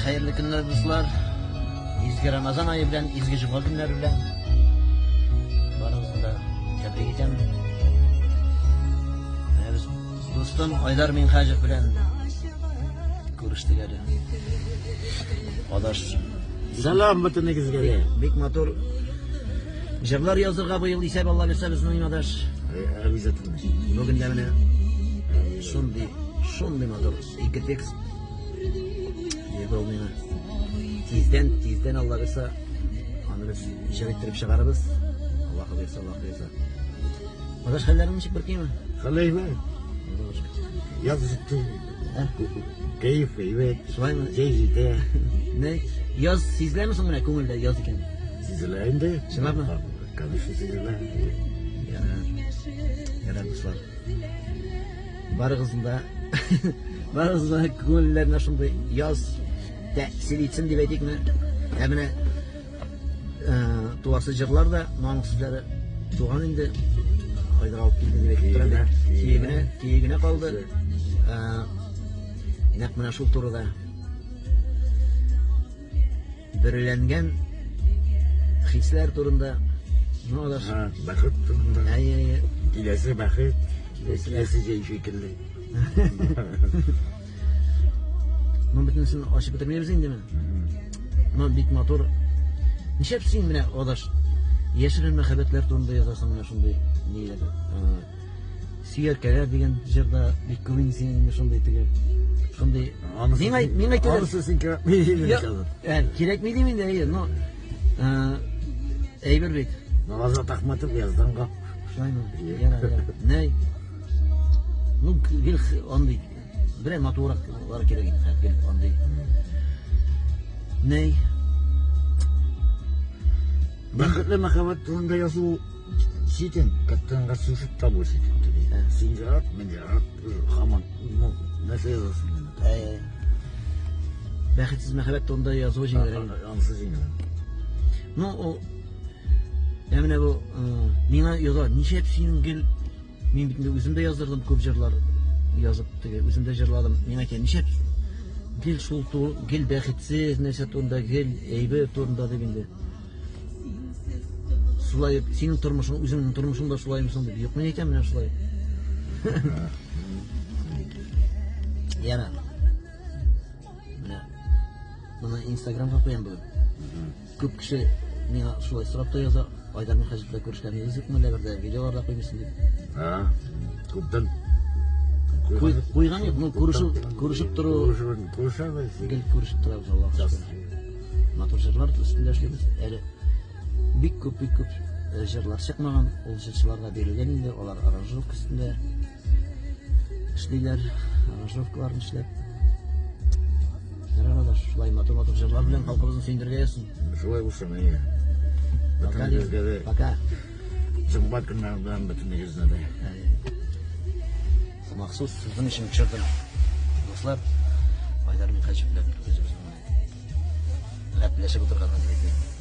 Хәерле көннәр, дуслар. Изге Рамазан ае белән, изге җомга көннәре белән барыгызны да тәбрик итәм. Менә без дустым Айдар Минхаҗев белән күрештек әле. Адаш. Сәлам бөтенегезгә дә. Бик матур җырлар язырга быел исәп Алла бирсә безнең адаш. Обязательно. Бүген дә менә шундый, шундый матур ике текст бирде ул миңа. Тиздән, тиздән Алла бирсә, аны без җыр иттереп чыгарыбыз. Аллаһ бирсә, Аллаһ бирсә. Адаш, хәлләрең ничек, бер кыймы? Хәлләр Яз җитте. Кәеф әйбәт. Шулаймы? Җәй җитә. Не, яз сизеләме соң менә күңелдә яз икән? Сизелә инде. Чынлапмы? Конечно, сизелә. Ярар. Ярар, дуслар. Барыгызны да барыгызны да күңелләренә шундый яз тәэсир итсен дип әйтикме? Ә менә туасы җырлар да, моның сүзләре туган инде. Айдар алып килде дип әйтеп торам бит. Көе генә, көе генә калды. Нәкъ менә шул турыда. Бөреләнгән хисләр турында. Ну, алар. Бәхет турында. Әйе, әйе. Киләсе бәхет. Киләсе җәй шикелле. Ну, бөтенесен ачып бетермибез индеме? Ну, бик матур. Нишләп син менә, адаш, яшерен мәхәббәтләр турында язасың менә шундый ниләр? Сөяркәләр дигән җырда бик күп инде синең инде шундый теге шундый миңа миңа әйтәләр. Анысы син кирәкми дидең. Кирәкми дим инде, әйе, но әйбер бит. Назат Ахматов язданга. Шулаймы? Ярар, ярар. Нәй? Ну, гел андый берәр матурраклар кирәк инде, хәзер гел андый. Нәй? Бәхетле мәхәббәт турында язу читен, каттанга сюжет табу читен түгел. Син ярат, мин ярат, һаман, ну, нәрсә язасың инде? Бәхетсез мәхәббәт турында язу җиңелрәк. Анысы җиңел. Ну, ул Ә менә бу миңа яза, нишләп син гел мин бит инде үзем дә яздырдым күп җырлар язып теге үзем дә җырладым. Миңа әйтә, нишләп гел шул тур, гел бәхетсез нәрсә турында, гел әйбер турында дип инде. Шулай синең тормышың, үзеңнең тормышың да шулаймы соң дип. Юк, мин әйтәм менә шулай. Яра. Менә моны Инстаграмга куям бүген. Күп кеше миңа шулай сорап та яза, Айдар Минһаҗев белән күрешкәнегез юкмы, әллә бер дә видеолар да куймыйсың дип. А, күптән. Куйган юк, ну күрешү, күрешеп тору. Күрешәбез. Гел күрешеп торабыз, Аллаһка шөкер. Матур җырлар өстендә эшлибез. Әле бик күп, бик күп җырлар чыкмаган, ул җырчыларга бирелгән инде, алар аранжировка өстендә эшлиләр, аранжировкаларын эшләп. Ярар, алар шулай матур-матур җырлар белән халкыбызны сөендерергә язсын. Шулай булсын, әйе. Пока, Бөтенегезгә дә. Пока. Җомга көннәре белән бөтенегезне дә. Махсус сезнең өчен төшердем. Дуслар, Айдар Минһаҗев белән үзебезнең гәпләшеп утырганнан дип әйтәм.